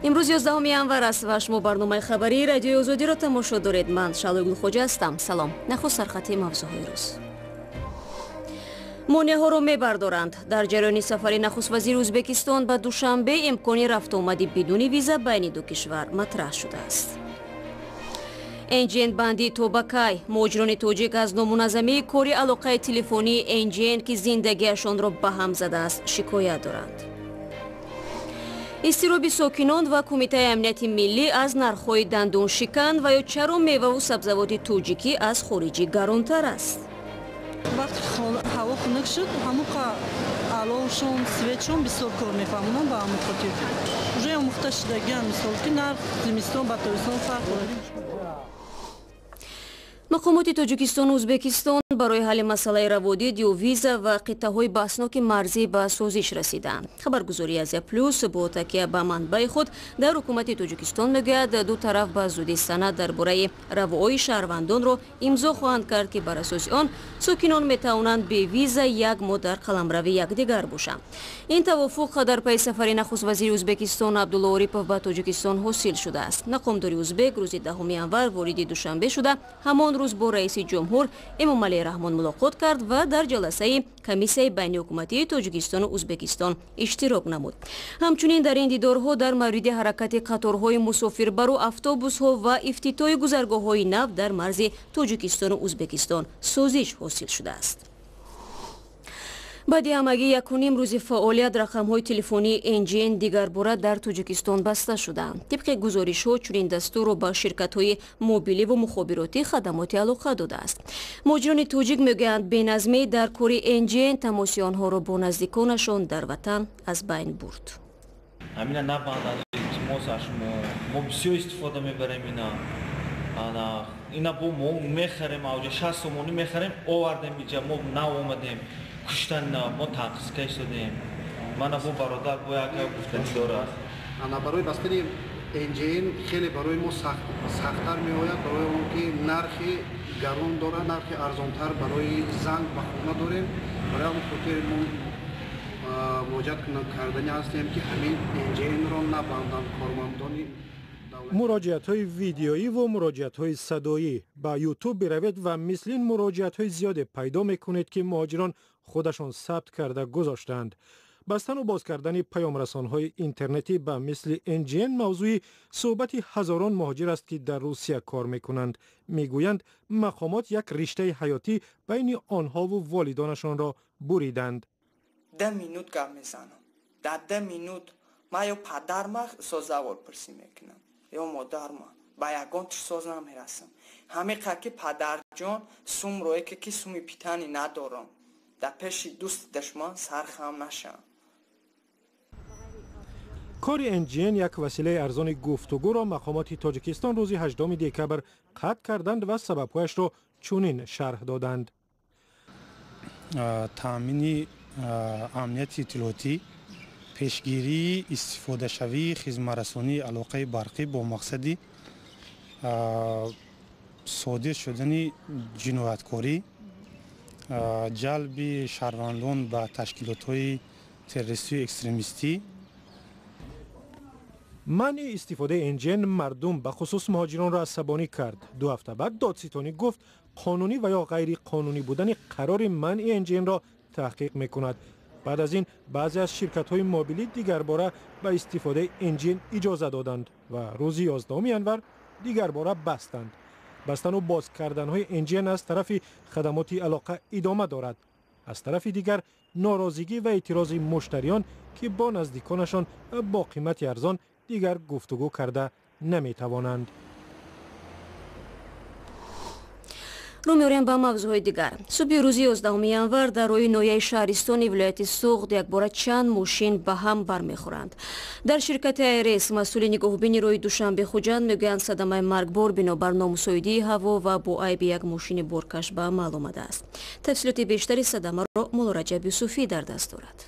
Имрӯз 11 январ аст ва шумо барномаи хабарии Радиои Озодиро тамошо доред. Ман Шалои Гулхоҷа ҳастам. Салом. Нахуст сархати мавзӯъҳои рӯз. Монеаҳоро мебардоранд. Дар ҷараёни сафари нахуствазири Ӯзбекистон ба Душанбе имкони рафтуомади бидуни виза байни ду кишвар матраҳ шудааст. NGN банди Тобакай. Муҳоҷирони тоҷик аз номуназзамии кори алоқаи телефонии NGN, ки зиндагиашонро ба ҳам задааст, шикоят доранд. Изтироби сокинон ва Кумитаи амнияти миллӣ аз нархҳои дандоншикан ва ё чаро меваву сабзавоти тоҷикӣ аз хориҷӣ гаронтар аст. Вақте ҳаво хунук шуд, ҳамуқа аловшон, светшон бисёр кор мефаҳмонанд, ба ҳамун хотир уже омӯхта шудагиам, мисол ки нарх зимистон ба тобистон фарқ дорад. Мақомоти Тоҷикистону Ӯзбекистон барои ҳалли масъалаи раводид ё виза ва қитъаҳои баҳсноки марзӣ ба созиш расиданд. Хабаргузории Азия Плюс бо такя ба манбаи худ дар ҳукумати Тоҷикистон мегӯяд, ду тараф ба зудӣ санад дар бораи равои шаҳрвандонро имзо хоҳанд кард, ки бар асоси он сокинон метавонанд бевиза як моҳ дар қаламрави якдигар бошанд. Ин тавофуқ дар пайи сафари нахуствазири Ӯзбекистон Абдулло Орипов ба Тоҷикистон ҳосил шудааст. Мақомдори ӯзбек рӯзи 10 январ вориди Душанбе шуда, ҳамон рӯз бо раиси ҷумҳур Эмомалӣ Раҳмон мулоқот кард ва дар ҷаласаи комиссияи байниҳукуматии Тоҷикистону Ӯзбекистон иштирок намуд. Ҳамчунин дар ин дидорҳо дар мавриди ҳаракати қаторҳои мусофирбару автобусҳо ва ифтитоҳи гузаргоҳҳои нав дар марзи Тоҷикистону Ӯзбекистон созиш ҳосил шудааст. Баъди ҳамагӣ 1,5 рӯзи фаъолият рақамҳои телефонии NGN дигарбора дар Тоҷикистон баста шуданд. Тибқи гузоришҳо, чунин дастурро ба ширкатҳои мобиливу мухобиротӣ хадамоти алоқа додааст. Муҳоҷирони тоҷик мегӯянд, беназмӣ дар кори NGN тамоси онҳоро бо наздиконашон дар ватан аз байн бурд. Ҳамина набанданд, илтимос аз шумо. Мо бисёр истифода мебарем ина. Ина бо мо мехарем, авҷа 6 сомонӣ мехарем, овардем иҷа, мо нав омадем. Куштан мо танқиска истодем. Мана бо бародар бо як гуфтанӣ дорад. Ана барои бастани NGN хеле барои мо сахттар меояд, барои он ки нархи гарон дорад, нархи арзонтар барои занг ба хона дорем. Барои ҳамон хотир мо муроҷиат кардани ҳастем, ки ҳамин NGN-ро набанданд кормандони. Муроҷиатҳои видеоӣ ва муроҷиатҳои садоӣ. Ба Ютуб биравед ва мисли ин муроҷиатҳои зиёде пайдо мекунед, ки муҳоҷирон худашон сабт карда гузоштаанд. Бастану боз кардани паёмрасонҳои интернетӣ ба мисли NGN мавзӯи суҳбати ҳазорон муҳоҷир аст, ки дар Русия кор мекунанд. Мегӯянд, мақомот як риштаи ҳаётӣ байни онҳову волидонашонро буриданд. 10 минут гап мезанам. Дар 10 минут ман ё падарма созавор пурсӣ мекунам, ё модарма, ба ягон чиз соз намерасам. Ҳамиқа ки падарҷон сумрое ки суми питани надорам, дар пеши дӯсти душман сархам нашам. Кори NGN, як василаи арзони гуфтугӯро, мақомоти Тоҷикистон рӯзи 8 декабр қатъ карданд ва сабабҳояшро чунин шарҳ доданд: таъмини амнияти иттилоотӣ, пешгирии истифодашавии хизматрасонии алоқаи барқӣ бо мақсади содир шудани ҷинояткорӣ, ҷалби шаҳрвандон ба ташкилотҳои террористию экстремистӣ. Манъи истифодаи NGN мардум, бахусус муҳоҷиронро асабонӣ кард. 2 ҳафта баъд додситонӣ гуфт, қонунӣ ва ё ғайриқонунӣ будани қарори манъи NGN-ро таҳқиқ мекунад. Баъд аз ин баъзе аз ширкатҳои мобилӣ дигарбора ба истифодаи NGN иҷоза доданд ва рӯзи 11 январ дигарбора бастанд. Бастану боз карданҳои NGN аз тарафи хадамоти алоқа идома дорад. Аз тарафи дигар, норозигӣ ва эътирози муштариён, ки бо наздиконашон бо қимати арзон дигар гуфтугӯ карда наметавонанд. Рӯ меорем ба мавзӯъҳои дигар. Субҳи рӯзи 11 январ дар роҳи ноҳияи шаҳристони вилояти Суғд якбора чанд мошин ба ҳам бармехӯранд. Дар ширкати АРС масъули нигоҳубини роҳи Душанбе Хуҷанд мегӯянд, садамаи маргбор бинобар номусоидии ҳаво ва бо айби як мошини боркаш ба амал омадааст. Тафсилоти бештари садамаро Мулло Раҷаб Юсуфӣ дар даст дорад.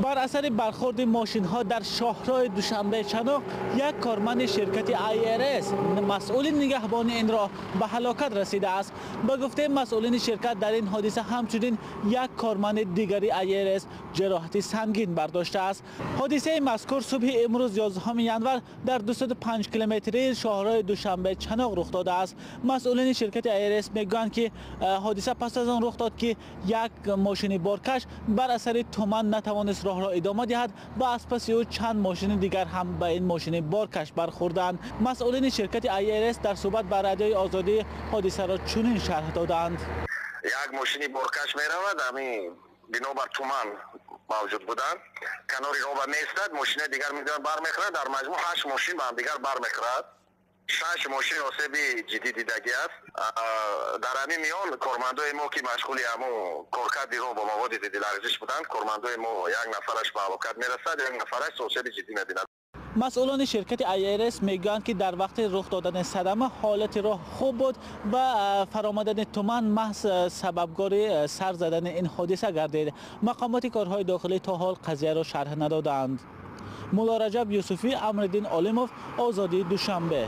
Бар асари бархӯрди мошинҳо дар шоҳроҳи Душанбе Чаноқ як корманди ширкати IRS, масъули нигаҳбони ин роҳ, ба ҳалокат расидааст. Ба гуфтаи масъулини ширкат, дар ин ҳодиса ҳамчунин як корманди дигари АИРС ҷароҳати сангин бардоштааст. Ҳодисаи мазкур субҳи имрӯз 11 январ дар 205 километрии шоҳроҳи Душанбе Чаноқ рух додааст. Масъулини ширкати АИРС мегӯянд, ки ҳодиса пас аз он рух дод, ки як мошини боркаш бар асари туман натавонист роҳро идома диҳад ва аз паси ӯ чанд мошини дигар ҳам ба ин мошини боркаш бархӯрданд. Масъулини ширкати АИРС дар суҳбат ба Радиои Озодӣ ҳодисаро чунин шарҳ доданд. Як мошини боркаш меравад, ҳамин бинобар туман мавҷуд буданд, канори роҳ меистад, мошинаи дигар меояд, бармехӯрад. Дар маҷмӯъ 8 мошин ба ҳамдигар бармехӯрад. 6 мошин осеби ҷиддӣ дидагӣ аст. Дар ҳамин миён кормандои мо, ки машғули ҳамун коркарди роҳ бо маводи зиддиларзиш буданд, кормандои мо як нафараш ба ҳалокат мерасад, як нафараш осеби ҷиддӣ мебинад. Масъулони ширкати АИРС мегӯянд, ки дар вақти рух додани садама ҳолати роҳ хуб буд ва фаромадани туман маҳз сабабгори сар задани ин ҳодиса гардид. Мақомоти корҳои дохилӣ то ҳол қазияро шарҳ надоданд. Мулло Раҷаб Юсуфӣ, Амриддин Олимов, Озодӣ, Душанбе.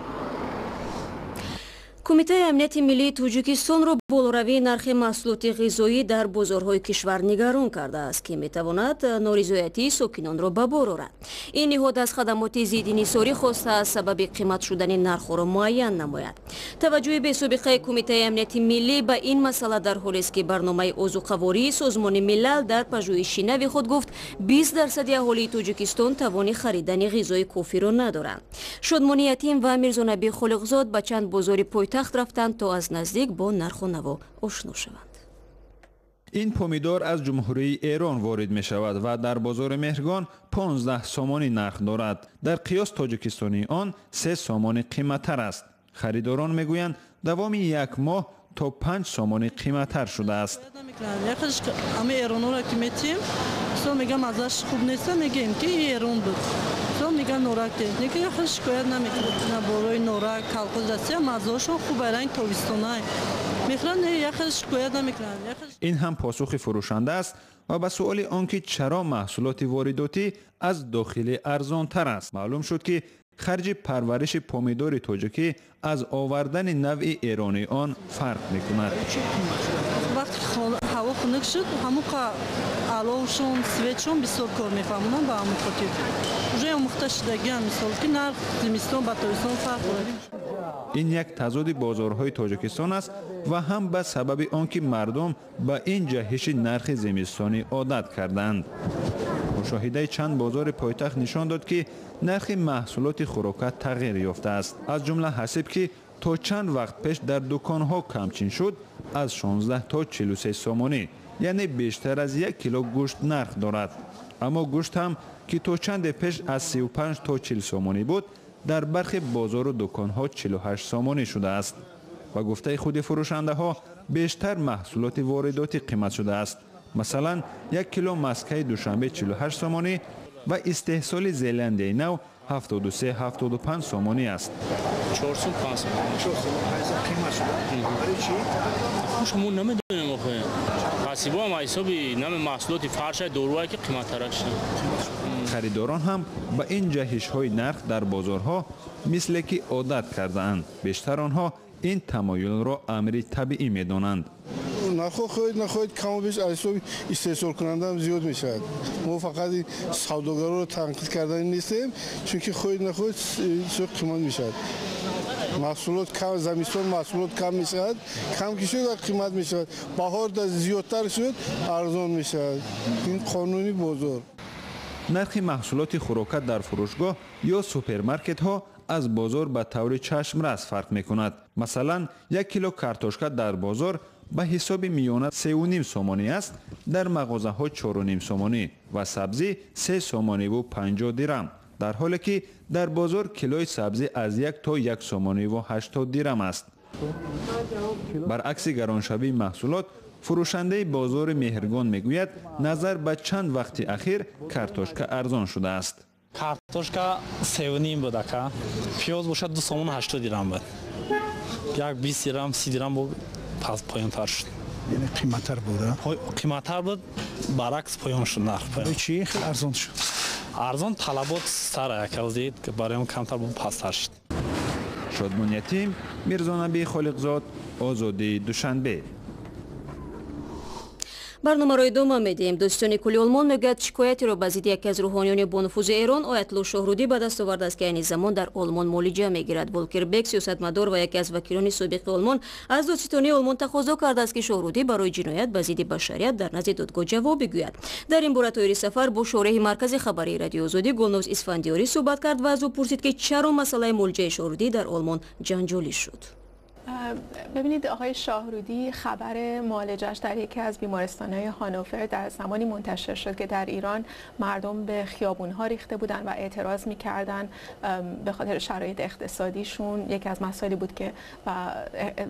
Кумитаи амнияти миллии Тоҷикистонро болоравии нархи маҳсулоти ғизоӣ дар бозорҳои кишвар нигарон кардааст, ки метавонад норизоятии сокинонро ба бор орад. Ин ниҳод аз хадамоти зидди нисорӣ хостааст сабаби қимат шудани нархҳоро муайян намояд. Таваҷҷӯҳи бесобиқаи Кумитаи амнияти миллӣ ба ин масъала дар ҳолест, ки барномаи озуқавории Созмони Милал дар пажӯҳиши нави худ гуфт, 20% аҳолии Тоҷикистон тавони харидани ғизои кофиро надоранд. Шодмони Ятим ва Мирзонаби Холиқзод ба чанд бозори пойтахт рафтанд, то аз наздик бо нарху наво ошно шаванд. Ин помидор аз Ҷумҳурии Эрон ворид мешавад ва дар бозори Меҳргон 15 сомонӣ нарх дорад. Дар қиёс тоҷикистонии он 3 сомонӣ қиматтар аст. Харидорон мегӯянд, давоми як моҳ то 5 сомонӣ қиматтар шудааст. Ами эронора ки метиҳем, мегам азаш хуб неста, мегӯем ки эрон буд. Меган норак техника яхел шикоят намекунад. На болои норак калқоз дастия маззаошон хуб ранг тобистонай мехӯранд, яхел шикоят намекунанд. Ин ҳам посухи фурӯшанда аст ва ба суоли он ки чаро маҳсулоти воридотӣ аз дохилӣ арзонтар аст, маълум шуд, ки харҷи парвариши помидори тоҷикӣ аз овардани навъи эронии он фарқ мекунад. Вақте ҳаво хунук шуд, ҳамуқа аловшон, светшон бисёр кор мефаҳмонанд, ба ҳамун хотир уже омӯхта шудагиам, мисол ки нарх зимистон ба тобистон фарқ дорад. Ин як тазоди бозорҳои Тоҷикистон аст ва ҳам ба сабаби он ки мардум ба ин ҷаҳиши нархи зимистонӣ одат карданд. Мушоҳидаи чанд бозори пойтахт нишон дод, ки нархи маҳсулоти хӯрока тағйир ёфтааст. Аз ҷумла ҳасиб, ки то чанд вақт пеш дар дуконҳо камчин шуд, аз 16 то 43 сомонӣ, яъне бештар аз 1 кило гӯшт нарх дорад. Аммо гӯшт ҳам, ки то чанде пеш аз 35 то 40 сомонӣ буд, дар бархи бозору дуконҳо 48 сомонӣ шудааст. Ба гуфтаи худи фурӯшандаҳо, бештар маҳсулоти воридотӣ қимат шудааст. Масалан, 1 кило маскаи Душанбе 48 сомонӣ ва истеҳсоли Зеландияи Нав 73-75 сомонӣ аст. 4 сом 5 сом. 4 сом 5 сом қимат шуда. Барои чӣ? Мо намедонем охе. Ҳасибо ҳам ҳисоби нами маҳсулоти фаршай доруае ки қиматтарак шуда. Харидорон ҳам ба ин ҷаҳишҳои нарх дар бозорҳо мисле ки одат кардаанд. Бештар онҳо ин тамоюлро амри табиӣ медонанд. Нархҳо хоҳед нахоҳед каму беш аз ҳисоби истеҳсолкунандаам зиёд мешавад. Мо фақат савдогароро танқид кардани нестем, чунки хоҳед нахоҳед бисёр қимат мешавад. Маҳсулот кам, замистон маҳсулот кам мешавад, кам ки шуд қимат мешавад, баҳор зиёдтар шуд арзон мешавад. Ин қонуни бозор. Нархи маҳсулоти хӯрока дар фурӯшгоҳ ё супермаркетҳо аз бозор ба таври чашмрас фарқ мекунад. Масалан, 1 кило картошка дар бозор ба ҳисоби миёна 3,5 сомонӣ аст, дар мағозаҳо 4,5 сомонӣ ва сабзӣ 3 сомониву 50 дирам, дар ҳоле ки дар бозор килои сабзӣ аз 1 то 1 сомониву 80 дирам аст. Баръакси гароншавии маҳсулот, фурӯшандаи бозори Меҳргон мегӯяд, назар ба чанд вақти ахир картошка арзон шудааст. Картошка 3,5 буд ака, пиёз бошад 2 сомон 80 дирам буд, як 20 дирам 30 дирам буд, пас поёнтар шуд. Яъне қиматтар буд? Қиматтар буд, баръакс поён шуд нарх. Барои чӣ хеле арзон шуд? Арзон талабот сар ака, барои он камтар буд, пасттар шуд. Шодмон Ятим, Мирзонаби Холиқзод, Озодӣ, Душанбе. Барномаро идома медиҳем. Дӯстони кулли Олмон мегӯяд, шикоятеро ба зидди яке аз рӯҳониёни бонуфузи Эрон Оятлло Шоҳрудӣ ба даст овардааст, ки айни замон дар Олмон муолиҷа мегирад. Волкер Бек, сиёсатмадор ва яке аз вакилони собиқи Олмон, аз додситонии Олмон тақозо кардааст, ки Шоҳрудӣ барои ҷиноят ба зидди башарият дар назди додгоҳ ҷавоб бигӯяд. Дар ин бора Тоҳири Сафар бо шореҳи маркази хабарии Радиои Озодӣ Гулноз Исфандиёрӣ суҳбат кард ва аз ӯ пурсид, ки чаро масъалаи муолиҷаи Шоҳрудӣ дар Олмон ҷанҷолӣ шуд. ببینید، آقای شاهرودی خبر معالجش در یکی از بیمارستان‌های هانوفر در زمانی منتشر شد که در ایران مردم به خیابون‌ها ریخته بودن و اعتراض می‌کردن به خاطر شرایط اقتصادیشون. یکی از مسائلی بود که و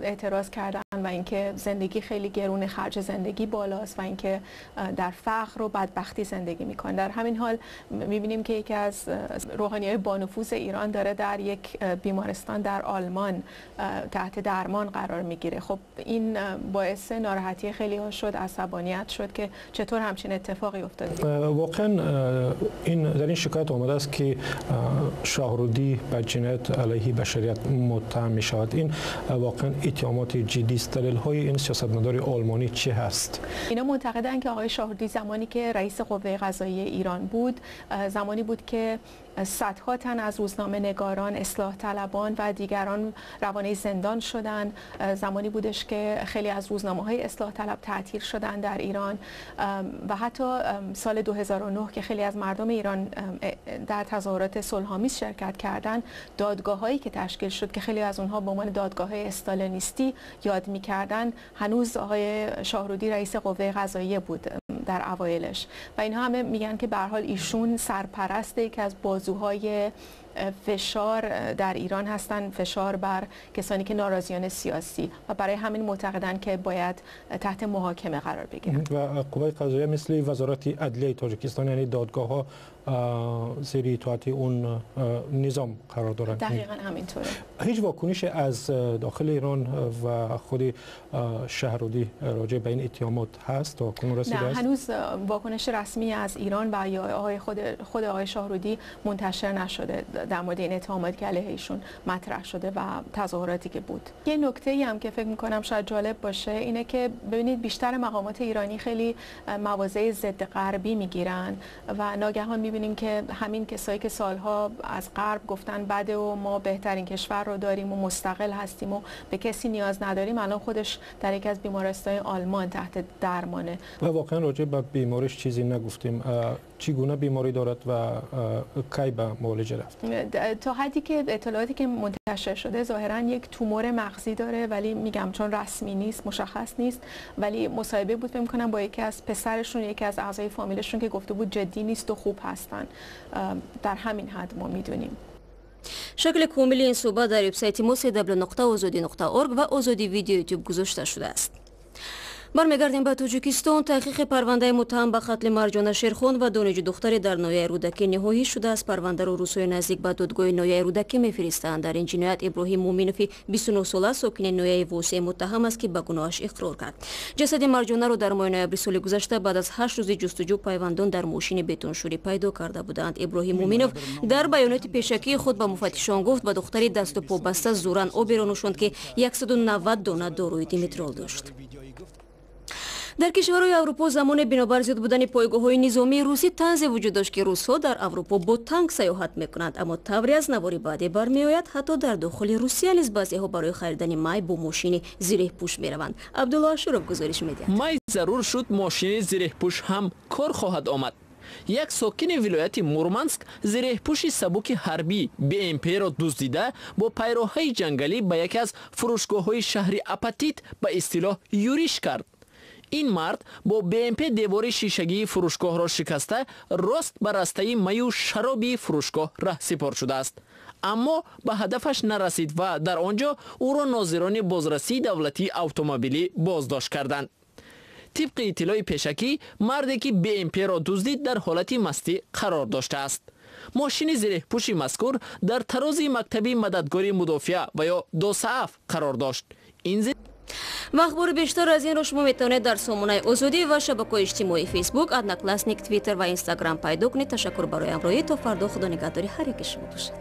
اعتراض کردن و اینکه زندگی خیلی گرونه، خرج زندگی بالاست و اینکه در فقر و بدبختی زندگی می‌کنن. در همین حال می‌بینیم که یکی از روحانی‌های بانفوذ ایران داره در یک بیمارستان در آلمان تحت درمان قرار میگیره. خب این باعث ناراحتی خیلی ها شد، عصبانیت شد که چطور همچین اتفاقی افتاد. واقعا این در این شکایت آمده است که شاهرودی به جنایت علیه بشریت متهم می شود. این واقعا اتهامات جدی است. دلیل های این سیاستمدار آلمانی چه هست؟ اینا معتقدن که آقای شاهرودی زمانی که رئیس قوه قضاییه ایران بود، زمانی بود که صدها تن از روزنامه نگاران، اصلاح طلبان و دیگران روانه زندان شدن. زمانی بودش که خیلی از روزنامه‌های اصلاح طلب تعطیل شدن در ایران و حتی سال 2009 که خیلی از مردم ایران در تظاهرات صلح‌آمیز شرکت کردن، دادگاه‌هایی که تشکیل شد که خیلی از اونها به عنوان دادگاه‌های استالینیستی یاد می‌کردن، هنوز آقای شاهرودی رئیس قوه قضاییه بود در اوایلش و اینها همه میگن که به هر حال ایشون سرپرست یکی از بازوهای فشار در ایران هستن، فشار بر کسانی که ناراضیان سیاسی، و برای همین معتقدن که باید تحت محاکمه قرار بگیرن. و قوه قضاییه مثل وزارت عدلیه تاجیکستان، یعنی دادگاه ها زیر اطاعت اون نظام قرار دارند. دقیقاً همینطوره. هیچ واکنش از داخل ایران و خود شهرودی راجع به این اتهامات هست تا کنون رسیده است؟ نه، هنوز واکنش رسمی از ایران و یا آقای خود آقای شاهرودی منتشر نشده در مورد این اتهاماتی که علیه ایشون مطرح شده و تظاهراتی که بود. یه نکته‌ای هم که فکر می‌کنم شاید جالب باشه اینه که ببینید بیشتر مقامات ایرانی خیلی مواضع ضد غربی میگیرن و ناگهان می‌بینیم که همین کسایی که سالها از غرب گفتن بده و ما بهترین کشور رو داریم و مستقل هستیم و به کسی نیاز نداریم، الان خودش در یکی از بیمارستان آلمان تحت درمانه. و واقعا راجع به بیماریش چیزی نگفتیم. چگونه بیماری دارد و کی به معالجه رفت؟ تا حدی که اطلاعاتی که منتشر شده ظاهرا یک تومور مغزی داره، ولی میگم چون رسمی نیست، مشخص نیست، ولی مصاحبه بود فکر می‌کنم با یکی از پسرشون، یکی از اعضای فامیلشون که گفته بود جدی نیست و خوب هستن. در همین حد ما میدونیم. شکل کامل این صحبت در وبسایت ما cw.ozodi.org و آزادی ویدیو یوتیوب گذاشته شده است. برمیگردیم به تاجیکستان. تحقیق پرونده متهم به قتل مرجانه شیرخان و دانشجو دختری در ناحیه رودکی نهایی شده است. پرونده را روسای نزدیک به دادگاه ناحیه رودکی میفرستند. در این جنایت ابراهیم مومینوف 29 ساله ساکن ناحیه واسع متهم است که به گناهش اقرار کرد. جسد مرجانه را در ماه نوامبر سال گذشته بعد از 8 روز جستجو پیوندان در ماشین بتونشوری پیدا کرده بودند. ابراهیم مومینوف در بیانات پیشکی خود به مفتشان گفت به دختری دست و پا بسته زورا آبی را نوشاند که 190 دانه داروی دیمیترول داشت. дар кишварҳои Аврупо замоне бинобар зиёд будани пойгоҳҳои низомии русӣ танзе вуҷуд дошт, ки русҳо дар Аврупо бо танк саёҳат мекунанд. Аммо тавре аз навори баъде бармеояд, ҳатто дар дохили Русия низ баъзеҳо барои харидани май бо мошини зиреҳпӯш мераванд. Абдулло Ашуров гузориш медиҳад. Май зарур шуд, мошини зиреҳпӯш ҳам кор хоҳад омад. Як сокини вилояти Мурманск зиреҳпӯши сабуки ҳарбӣ БМП-ро дуздида бо пайроҳаи ҷангалӣ ба яке аз фурӯшгоҳҳои шаҳри Апатит ба истилоҳ юриш кард. Ин мард бо БМП девори шишагии фурӯшгоҳро шикаста рост ба растаи маю шароби фурӯшгоҳ раҳсипор шудааст. Аммо ба ҳадафаш нарасид ва дар он ҷо ӯро нозирони бозрасии давлатии автомобилӣ боздошт карданд. Тибқи иттилои пешакӣ, марде ки БМП-ро дуздид дар ҳолати мастӣ қарор доштааст. Мошини зиреҳпӯши мазкур дар тарози мактаби мададгори мудофиа ва ё ДОСААФ қарор дошт. Ин ва ахбори бештар аз инро шумо метавонед дар сомонаи Озодӣ ва шабакаҳои иҷтимоии Фейсбук, Одноклассник, Твиттер ва Инстаграм пайдо кунед. Ташаккур барои ҳамроҳӣ. То фардо Худо нигаҳдори ҳар яки шумо бошад.